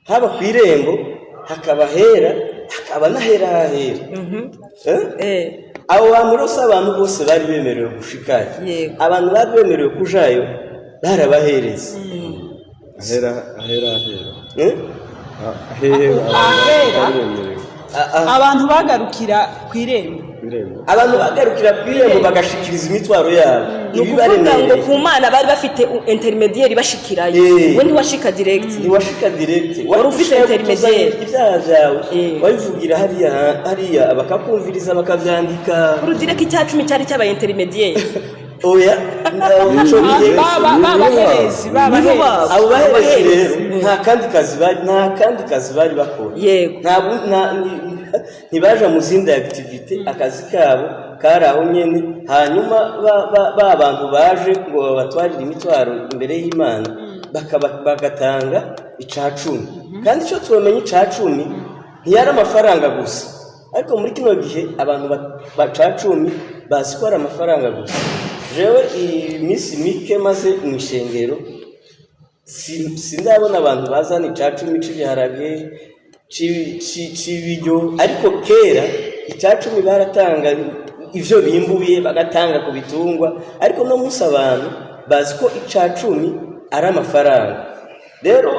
Haba ku irembo, hakaba hera, hakaba n'ahera hahera. Eh? Abo bantu rose, abantu bose bari bemerewe gushikayo. Abantu bari bemerewe kujayo barabahereza. Ahera, ahera, ahera. Eh? Hehe abantu Ahera. batari bemerewe? Abantu bagarukira ku irembo. Ku irembo. Abantu bagarukira ku irembo bagashikiriza imitwaro yabo, Ni ukuvuga ngo ibibaremereye. ku Mana bari bafite intermédiaire bashikirayo. We ntiwashika direct. Ntiwashika direct. Wari ufite intermédiaire. Ibyaha byawe wabivugira hariya, hariya bakakumviriza, bakabyandika. Urugire ko 10% cyari cyabaye intermédiaire. Oya, ico gihe Babaherezi, babaherezi. Abo baherezi rero nta kandi kazi bari bakora. Ntibaja mu zindi activités, akazi kabo kari aho nyene. Hanyuma ba bantu baje ngo babatwarire imitwaro imbere y'Imana, bagatanga 10%. Kandi icyo tubamenye, 10% ntiyari amafaranga gusa, ariko muri kino gihe abantu ba 10% bazi ko ari amafaranga gusa. Jewe iminsi mike maze mu ishengero, sindabona abantu bazana 10% c'ibiharage, c'ibiryo, ariko kera 10% baratanga ivyo bimbuye, bagatanga ku bitungwa. Ariko no munsi abantu bazi ko 10% ari amafaranga. Rero